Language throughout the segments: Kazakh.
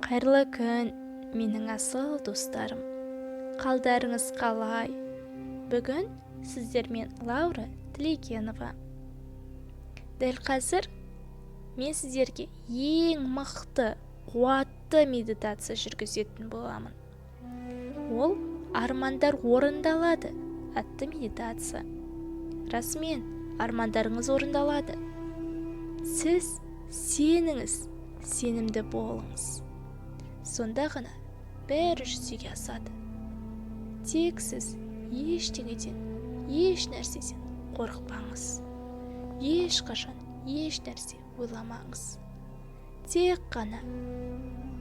Қайырлы күн, менің асыл достарым. Қалдарыңыз қалай? Бүгін сіздермен Лаура Тілегенова. Дәл қазір мен сіздерге ең мықты, қуатты медитация жүргізетін боламын. Ол армандар орындалады атты медитация. Расымен, армандарыңыз орындалады. Сіз сеніңіз, сенімді болыңыз. Сонда ғана бәрі жүзеге асады. Тек сіз ештеңеден, еш нәрседен қорықпаңыз. Ешқашан еш нәрсе ойламаңыз. Тек қана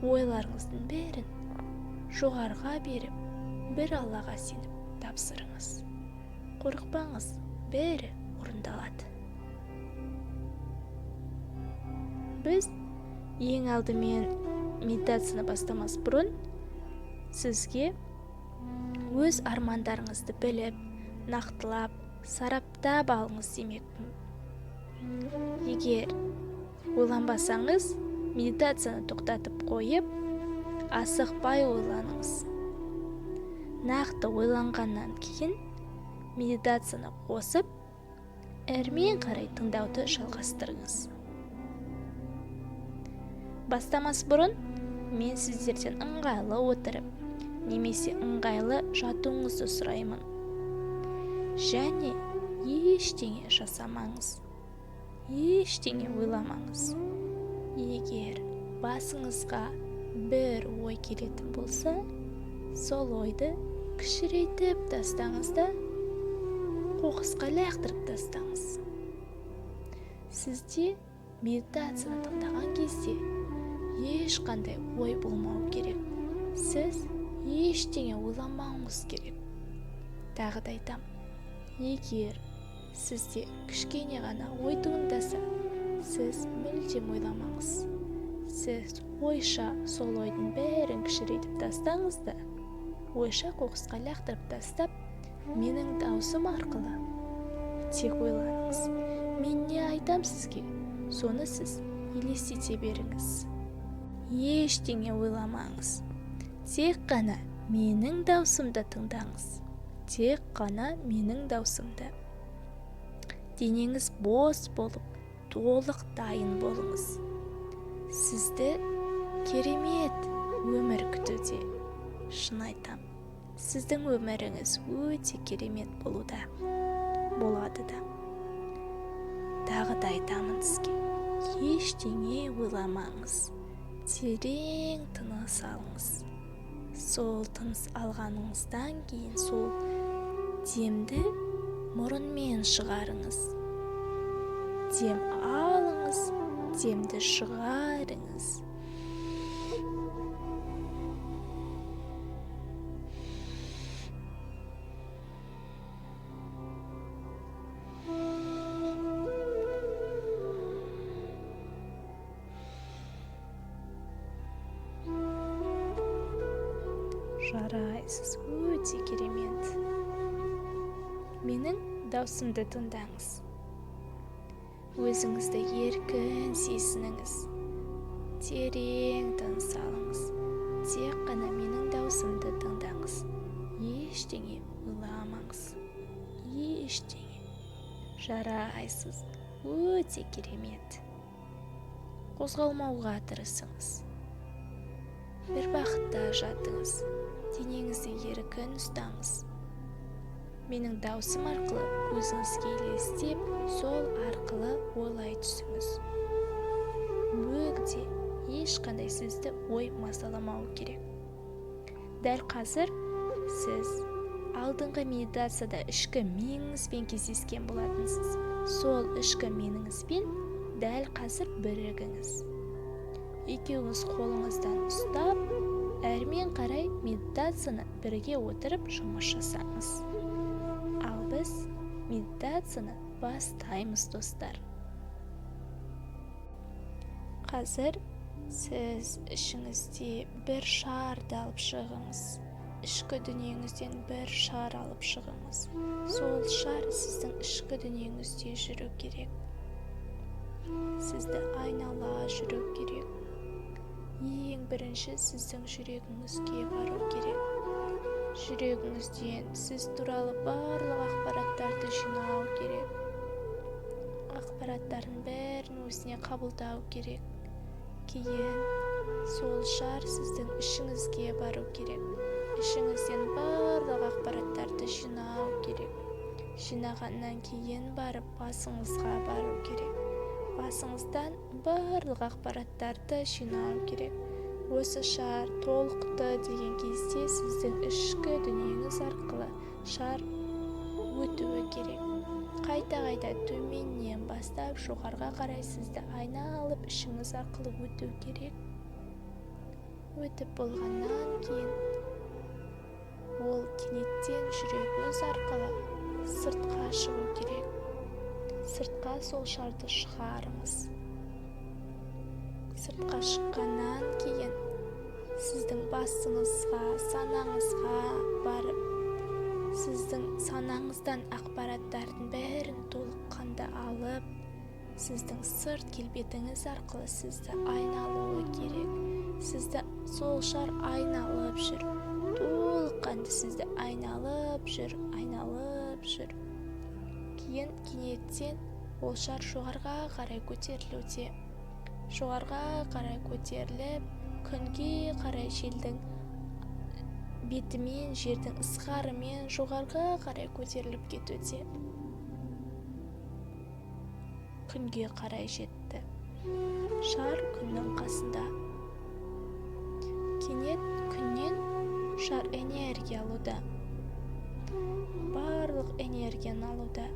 ойларыңыздың бәрін жоғарыға беріп, бір Аллаға сеніп тапсырыңыз. Қорықпаңыз, бәрі орындалады. Біз ең алдымен медитацияны бастамас бұрын сізге өз армандарыңызды біліп, нақтылап, сараптап алыңыз демекпін. Егер ойланбасаңыз, медитацияны тоқтатып қойып, асықпай ойланыңыз. Нақты ойланғаннан кейін медитацияны қосып, әрмен қарай тыңдауды жалғастырыңыз. Бастамас бұрын мен сіздерден ыңғайлы отырып, немесе ыңғайлы жатуыңызды сұраймын. Және ештеңе жасамаңыз, ештеңе ойламаңыз. Егер басыңызға бір ой келетін болса, сол ойды кішірейтіп тастаңыз да, қоқысқа лақтырып тастаңыз. Сізде медитацияны тыңдаған кезде ешқандай ой болмау керек. Сіз ештеңе ойламауыңыз керек. Тағы да айтам, егер сізде кішкене ғана ой туындаса, сіз мүлдем ойламаңыз. Сіз ойша сол ойдың бәрін кішірейтіп тастаңыз да, ойша қоқысқа лақтырып тастап, менің даусым арқылы тек ойланыңыз. Мен не айтам сізге, соны сіз елестете беріңіз. Ештеңе ойламаңыз. Тек қана менің даусымды тыңдаңыз. Тек қана менің даусымды. Денеңіз бос болып, толық дайын болыңыз. Сізді керемет өмір күтуде. Шын айтам, сіздің өміріңіз өте керемет болуда. Болады да. Тағы да айтамын сізге, ештеңе ойламаңыз. Терең тыныс алыңыз. Сол тыныс алғаныңыздан кейін сол демді мұрынмен шығарыңыз. Дем алыңыз, демді шығарыңыз. Жарайсыз, өте керемет. Менің даусымды тыңдаңыз. Өзіңізді еркін сезініңіз. Терең тыныс алыңыз. Тек қана менің даусымды тыңдаңыз. Ештеңе ойламаңыз. Ештеңе. Жарайсыз, өте керемет. Қозғалмауға тырысыңыз. Бір бағытта жатыңыз. Денеңізді еркін ұстаңыз. Менің даусым арқылы өзіңізге елестеп, сол арқылы ойлай түсіңіз. Мүлде ешқандай сізді ой мазаламау керек. Дәл қазір сіз алдыңғы медитацияда ішкі меніңізбен кездескен болатынсыз. Сол ішкі меніңізбен дәл қазір бірігіңіз. Екеуіңіз қолыңыздан ұстап, әрмен қарай медитацияны бірге отырып жұмыс жасаңыз. Ал біз медитацияны бастаймыз, достар. Қазір сіз ішіңізде бір шарды алып шығыңыз. Ішкі дүниеңізден бір шар алып шығыңыз. Сол шар сіздің ішкі дүниеңізде жүру керек. Сізді айнала жүру керек. Ең бірінші сіздің жүрегіңізге бару керек. Жүрегіңізден сіз туралы барлық ақпараттарды жинау керек. Ақпараттардың бәрін өзіне қабылдау керек. Кейін сол шар сіздің ішіңізге бару керек. Ішіңізден барлық ақпараттарды жинау керек. Жинағаннан кейін барып басыңызға бару керек. Басыңыздан барлық ақпараттарды жинау керек. Осы шар толықты деген кезде сіздің ішкі дүниеңіз арқылы шар өтуі керек. Қайта-қайта төменнен бастап жоғарға қарай сізді айналып ішіңіз арқылы өту керек. Өтіп болғаннан кейін ол кенеттен жүрегіңіз арқылы сыртқа шығу керек. Сыртқа сол шарды шығарыңыз. Сыртқа шыққаннан кейін сіздің басыңызға, санаңызға барып, сіздің санаңыздан ақпараттардың бәрін толыққанды алып, сіздің сырт келбетіңіз арқылы сізді айналуы керек. Сізді сол шар айналып жүр. Толыққанды сізді айналып жүр, айналып жүр. Кейін кенеттен ол шар жоғарға қарай көтерілуде. Жоғарға қарай көтеріліп, күнге қарай желдің бетімен, жердің ызғарымен жоғарға қарай көтеріліп кетуде. Күнге қарай жетті. Шар күннің қасында. Кенет күннен шар энергия алуда. Барлық энергияны алуда.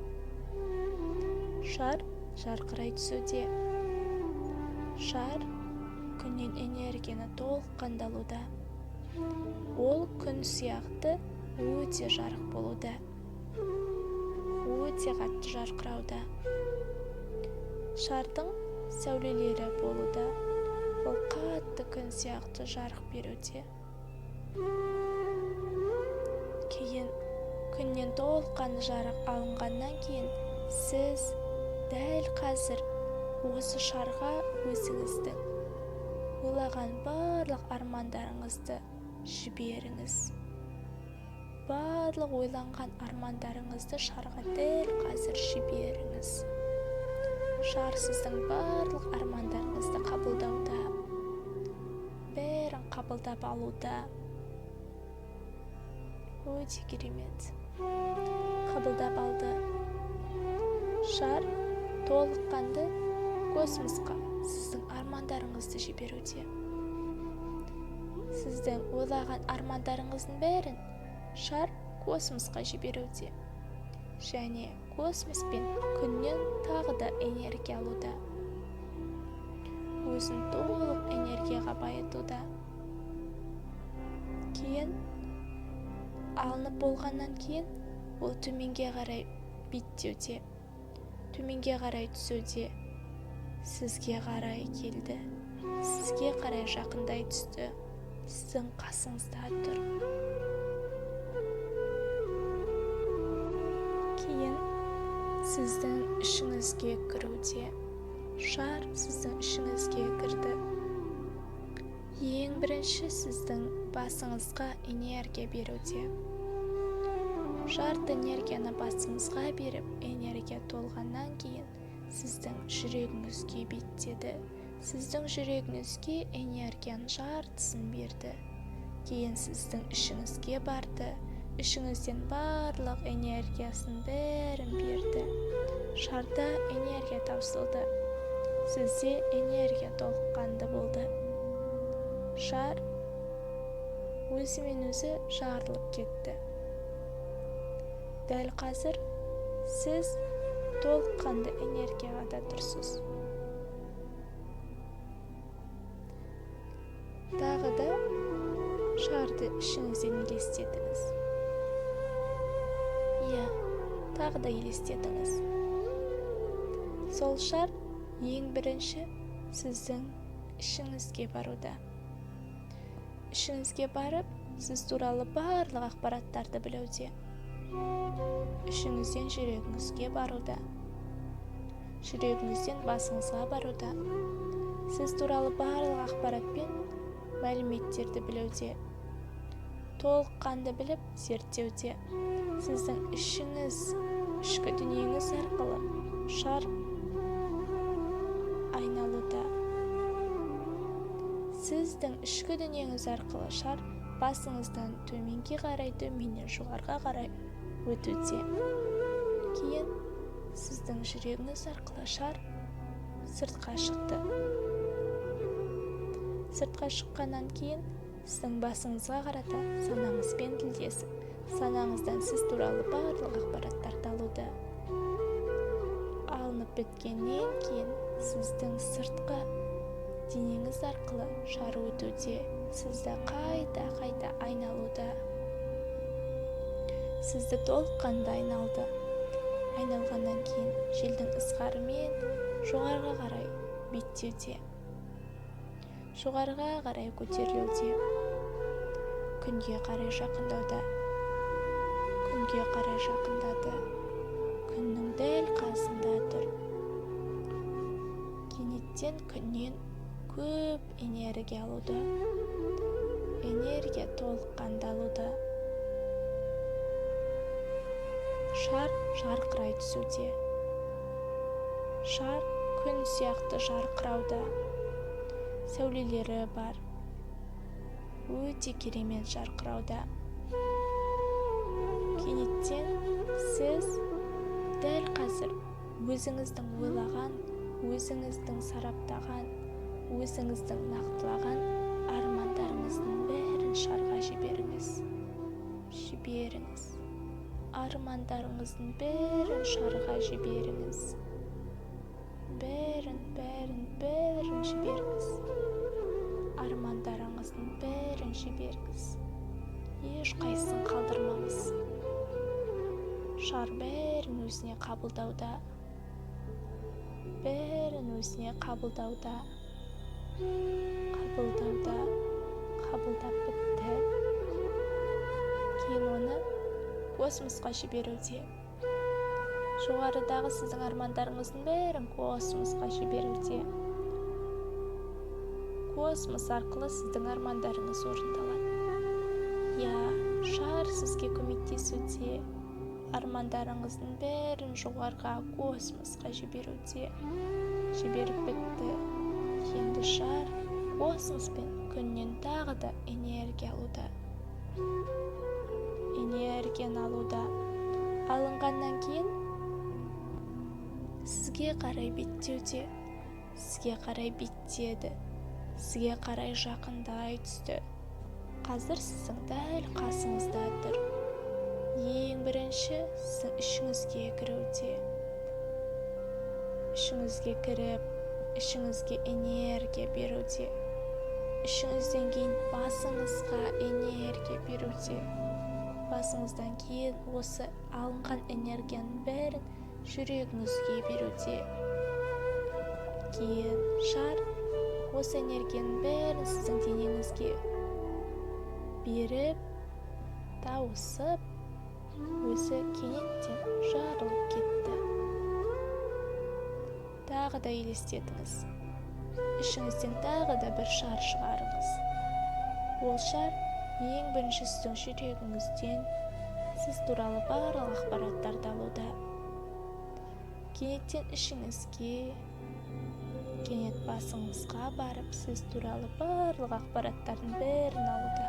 Шар жарқырай түсуде. Шар күннен энергияны толыққанды алуда. Ол күн сияқты өте жарық болуда. Өте қатты жарқырауда. Шардың сәулелері болуда. Ол қатты күн сияқты жарық беруде. Кейін күннен толыққанды жарық алынғаннан кейін сіз дәл қазір осы шарға өзіңіздің ойлаған барлық армандарыңызды жіберіңіз. Барлық ойланған армандарыңызды шарға дәл қазір жіберіңіз. Шар сіздің барлық армандарыңызды қабылдауда, бәрін қабылдап алуда. Өте керемет. Қабылдап алды. Шар толыққанды космосқа сіздің армандарыңызды жіберуде. Сіздің ойлаған армандарыңыздың бәрін шар космосқа жіберуде. Және космос пен күннен тағы да энергия алуда. Өзін толық энергияға байытуда. Кейін алынып болғаннан кейін ол төменге қарай беттеуде, төменге қарай түсуде. Сізге қарай келді, сізге қарай жақындай түсті, сіздің қасыңызда тұр. Кейін сіздің ішіңізге кіруде. Шар сіздің ішіңізге кірді. Ең бірінші сіздің басыңызға энергия беруде. Жарты энергияны басыңызға беріп, энергия толғаннан кейін сіздің жүрегіңізге беттеді. Сіздің жүрегіңізге энергияның жартысын берді. Кейін сіздің ішіңізге барды. Ішіңізден барлық энергиясын бәрін берді. Шарда энергия таусылды. Сізде энергия толыққанды болды. Шар өзімен өзі жарылып кетті. Дәл қазір сіз толыққанды энергияға да тұрсыз. Тағы да шарды ішіңізден елестетіңіз. Иә, тағы да елестетіңіз. Сол шар ең бірінші сіздің ішіңізге баруда. Ішіңізге барып, сіз туралы барлық ақпараттарды білуде. Ішіңізден жүрегіңізге баруда. Жүрегіңізден басыңызға баруда. Сіз туралы барлық ақпаратпен Мәліметтерді білуде, толыққанды біліп зерттеуде. Сіздің ішіңіз, ішкі дүниеңіз арқылы шар айналуда. Сіздің ішкі дүниеңіз арқылы шар басыңыздан төменге қарай, төменнен жоғарыға қарай өтуде. Кейін сіздің жүрегіңіз арқылы шар сыртқа шықты. Сыртқа шыққаннан кейін сіздің басыңызға қарата санаңызбен тілдесіп, санаңыздан сіз туралы барлық ақпараттарды алуда. Алынып біткеннен кейін сіздің сыртқы денеңіз арқылы шар өтуде, сізді қайта-қайта айналуда. Сізді толыққанды айналды. Айналғаннан кейін желдің ызғарымен жоғарыға қарай беттеуде. Жоғарыға қарай көтерілуде. Күнге қарай жақындауда. Күнге қарай жақындады. Күннің дәл қасында тұр. Кенеттен күннен көп энергия алуда. Энергия толыққанды алуда. Шар жарқырай түсуде. Шар күн сияқты жарқырауда. Сәулелері бар. Өте керемет жарқырауда. Кенеттен сіз дәл қазір өзіңіздің ойлаған, өзіңіздің сараптаған, өзіңіздің нақтылаған армандарыңыздың бәрін шарға жіберіңіз. Жіберіңіз. Армандарыңыздың бәрін шарға жіберіңіз. Бәрін, бәрін, бәрін жіберіңіз. Армандарыңыздың бәрін жіберіңіз. Ешқайсысын қалдырмаңыз. Шар бәрін өзіне қабылдауда. Бәрін өзіне қабылдауда. Қабылдауда. Қабылдап бітті. Кейін оны космосқа жіберуде. Жоғарыдағы сіздің армандарыңыздың бәрін космосқа жіберуде. Космос арқылы сіздің армандарыңыз орындалады. Я, шар сізге көмектесуде. Армандарыңыздың бәрін жоғарыға космосқа жіберуде. Жіберіп бітті. Енді шар космос пен күннен тағы да энергия алуда. Энергияны алуда. Алынғаннан кейін сізге қарай беттеуде. Сізге қарай беттеді. Сізге қарай жақындай түсті. Қазір сіздің дәл қасыңызда тұр. Ең бірінші сіздің ішіңізге кіруде. Ішіңізге кіріп, ішіңізге энергия беруде. Ішіңізден кейін басыңызға энергия беруде. Басыңыздан кейін осы алынған энергияның бәрін жүрегіңізге беруде. Кейін шар осы энергияның бәрін сіздің денеңізге беріп, тауысып, өзі кенеттен жарылып кетті. Тағы да елестетіңіз. Ішіңізден тағы да бір шар шығарыңыз. Ол шар ең бірінші сіздің жүрегіңізден сіз туралы барлық ақпараттарды алуда. Кенеттен ішіңізге, кенет басыңызға барып, сіз туралы барлық ақпараттардың бәрін алуда.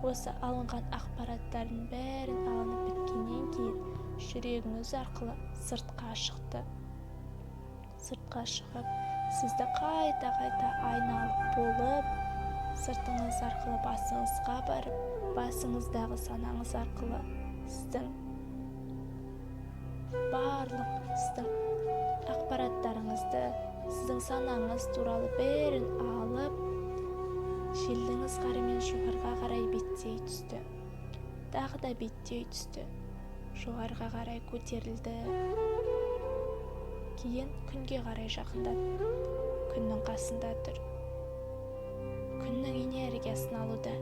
Осы алынған ақпараттардың бәрін алынып біткеннен кейін жүрегіңіз арқылы сыртқа шықты. Сыртқа шығып, сізді қайта-қайта айналып болып, сыртыңыз арқылы басыңызға барып, басыңыздағы санаңыз арқылы сіздің барлық сіздің ақпараттарыңызды, сіздің санаңыз туралы бәрін алып, желдің ызғарымен жоғарыға қарай беттей түсті. Тағы да беттей түсті. Жоғарыға қарай көтерілді. Кейін күнге қарай жақындады. Күннің қасында тұр. Күннің энергиясын алуда.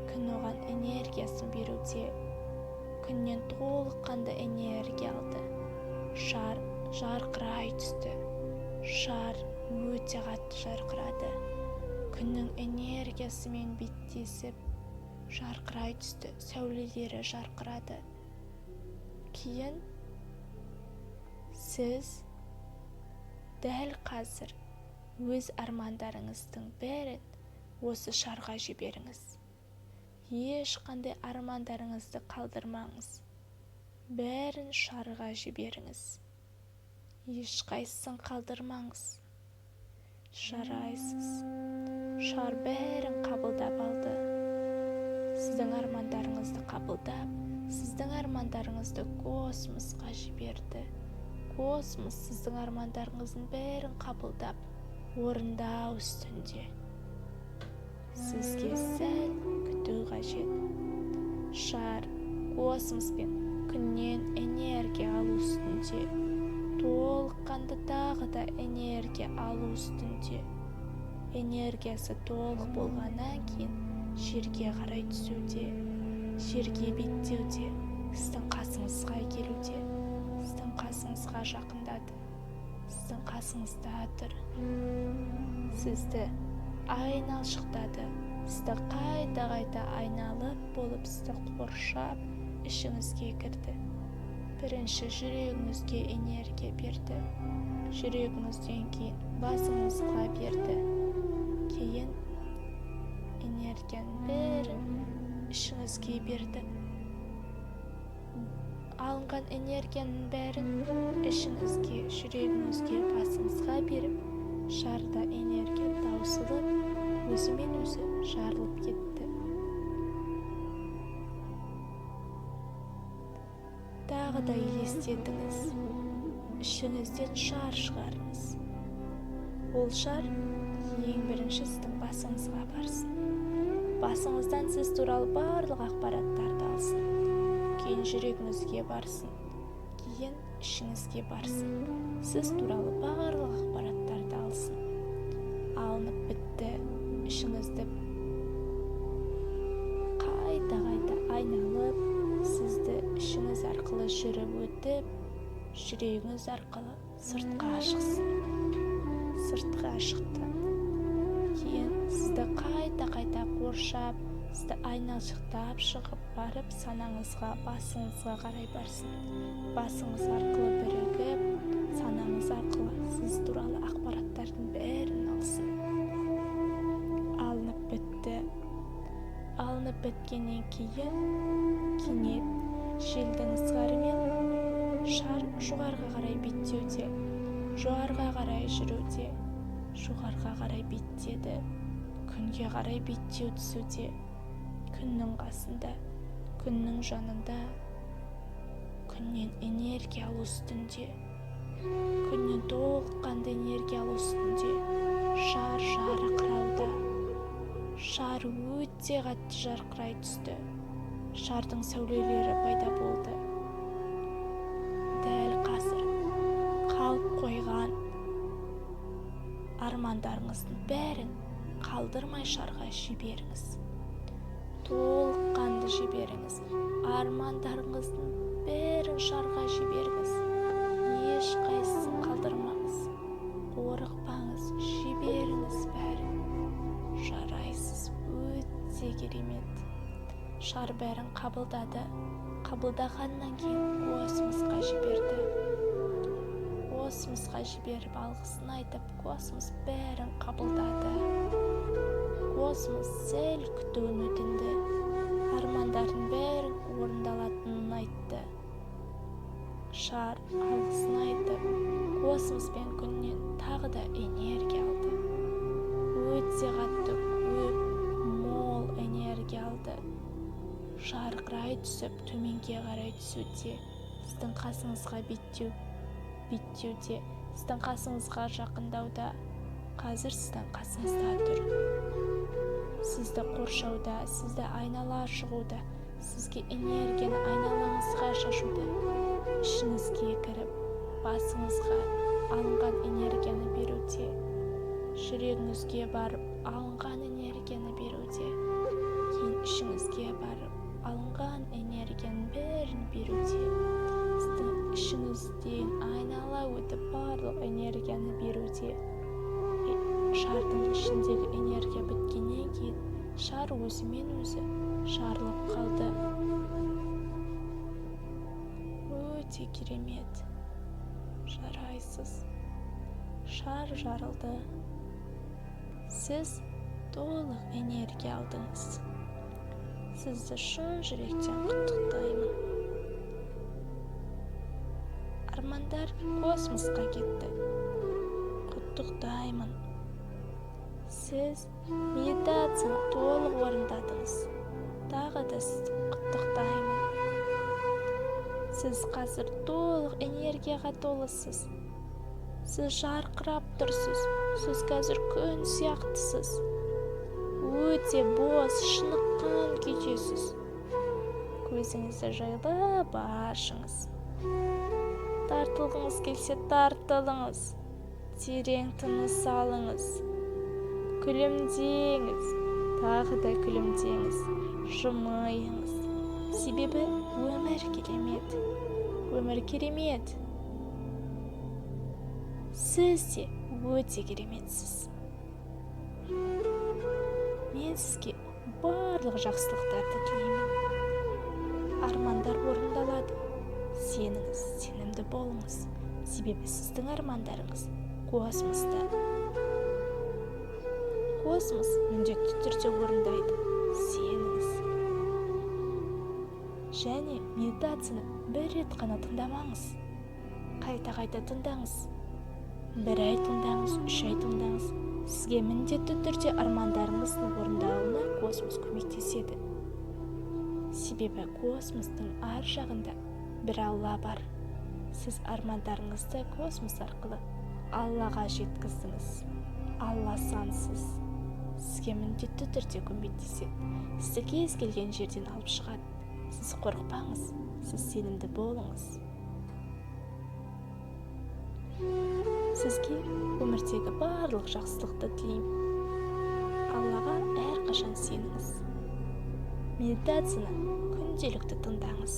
Күн оған энергиясын беруде. Күннен толыққанды энергия алды. Шар жарқырай түсті. Шар өте қатты жарқырады. Күннің энергиясымен беттесіп жарқырай түсті, сәулелері жарқырады. Кейін сіз дәл қазір өз армандарыңыздың бәрін осы шарға жіберіңіз. Ешқандай армандарыңызды қалдырмаңыз. Бәрін шарға жіберіңіз. Ешқайсысын қалдырмаңыз. Жарайсыз. Шар бәрін қабылдап алды. Сіздің армандарыңызды қабылдап, сіздің армандарыңызды космосқа жіберді. Космос сіздің армандарыңыздың бәрін қабылдап, орындау үстінде. Сізге сәл күту қажет. Шар космос пен күннен энергия алу үстінде. Толыққанды тағы да энергия алу үстінде. Энергиясы толық болғаннан кейін жерге қарай түсуде, жерге беттеуде, сіздің қасыңызға келуде, сіздің қасыңызға жақындады, сіздің қасыңызда тұр. Сізді айналшықтады, сізді қайта-қайта айналып болып сізді қоршап ішіңізге кірді. Бірінші жүрегіңізге энергия берді, жүрегіңізден кейін басыңызға берді. Кейін энергияның бәрін ішіңізге берді. Алынған энергияның бәрін ішіңізге, жүрегіңізге, басыңызға беріп, шарда энергия таусылып, өзімен өзі жарылып кетті. Тағы да елестетіңіз. Ішіңізден шар шығарыңыз. Ол шар ең бірінші сіздің басыңызға барсын. Басыңыздан сіз туралы барлық ақпараттарды алсын. Кейін жүрегіңізге барсын. Кейін ішіңізге барсын. Сіз туралы барлық ақпараттарды алсын. Алынып бітті. Ішіңізді қайта-қайта айналып, сізді ішіңіз арқылы жүріп өтіп, жүрегіңіз арқылы сыртқа шықсын. Сыртқа шықты. Кейін сізді қайта-қайта қоршап, сізді айналшықтап шығып барып, санаңызға, басыңызға қарай барсын. Басыңыз арқылы бірігіп, санаңыз арқылы сіз туралы ақпараттардың бәрін алсын. Алынып бітті. Алынып біткеннен кейін кенет желдің ызғарымен шар жоғарыға қарай беттеуде, жоғарыға қарай жүруде, жоғарыға қарай беттеді, күнге қарай беттеу түсуде. Күннің қасында, күннің жанында, күннен энергия алу үстінде, күннен толыққанды энергия алу үстінде. Шар жарқырауда. Шар өте қатты жарқырай түсті. Шардың сәулелері пайда болды. Дәл қазір қалып қойған армандарыңыздың бәрін қалдырмай шарға жіберіңіз. Толыққанды жіберіңіз. Армандарыңыздың бәрін шарға жіберіңіз. Ешқайсысын қалдырмаңыз. Қорықпаңыз, жіберіңіз бәрін. Жарайсыз, өте керемет. Шар бәрін қабылдады. Қабылдағаннан кейін космосқа жіберді. Космосқа жіберіп алғысын айтып, космос бәрін қабылдады. Космос сәл күтуін өтінді. Армандардың бәрін орындалатынын айтты. Шар алғысын айтып, космос пен күннен тағы да энергия алды. Өте қатты көп, мол энергия алды. Жарқырай түсіп, төменге қарай түсуде, сіздің қасыңызға беттеуде, сіздің қасыңызға жақындауда. Қазір сіздің қасыңызда тұр. Сізді қоршауда, сізді айнала шығуда, сізге энергияны айналаңызға шашуда. Ішіңізге кіріп, басыңызға алынған энергияны беруде. Жүрегіңізге барып, алынған энергияны беруде. Кейін ішіңізге барып, алынған энергияның бәрін беруде. Сіздің ішіңізден айнала өтіп, барлық энергияны беруде. Шардың ішіндегі энергия біткеннен кейін шар өзімен өзі жарылып қалды. Өте керемет. Жарайсыз. Шар жарылды. Сіз толық энергия алдыңыз. Сізді шын жүректен құттықтаймын. Армандар космосқа кетті. Құттықтаймын. Сіз медитацияны толық орындадыңыз. Тағы да сізді құттықтаймын. Сіз қазір толық энергияға толысыз. Сіз жарқырап тұрсыз. Сіз қазір күн сияқтысыз. Өте бос, шыныққан күйдесіз. Көзіңізді жайлап ашыңыз. Тартылғыңыз келсе тартылыңыз. Терең тыныс алыңыз. Күлімдеңіз. Тағы да күлімдеңіз. Жымиыңыз. Себебі өмір керемет. Өмір керемет. Сіз де өте кереметсіз. Мен сізге барлық жақсылықтарды тілеймін. Армандар орындалады. Сеніңіз, сенімді болыңыз. Себебі сіздің армандарыңыз космоста. Космос міндетті түрде орындайды. Сеніңіз. Және медитацияны бір рет қана тыңдамаңыз. Қайта-қайта тыңдаңыз. 1 ай тыңдаңыз, 3 ай тыңдаңыз. Сізге міндетті түрде армандарыңыздың орындалуына космос көмектеседі. Себебі космостың ар жағында бір Алла бар. Сіз армандарыңызды космос арқылы Аллаға жеткіздіңіз. Алла сансыз. Сізге міндетті түрде көмектеседі. Сізді кез келген жерден алып шығады. Сіз қорықпаңыз, сіз сенімді болыңыз. Сізге өмірдегі барлық жақсылықты тілеймін. Аллаға әрқашан сеніңіз. Медитацияны күнделікті тыңдаңыз.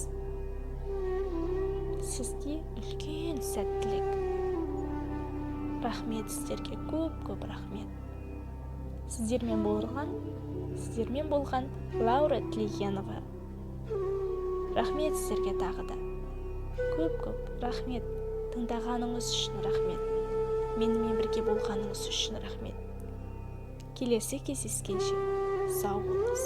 Сізге үлкен сәттілік. Рахмет сіздерге, көп-көп рахмет. Сіздермен болған Лаура Тілегенова. Рахмет сіздерге тағы да. Көп-көп рахмет. Тыңдағаныңыз үшін рахмет. Менімен бірге болғаныңыз үшін рахмет. Келесі кездескенше сау болыңыз.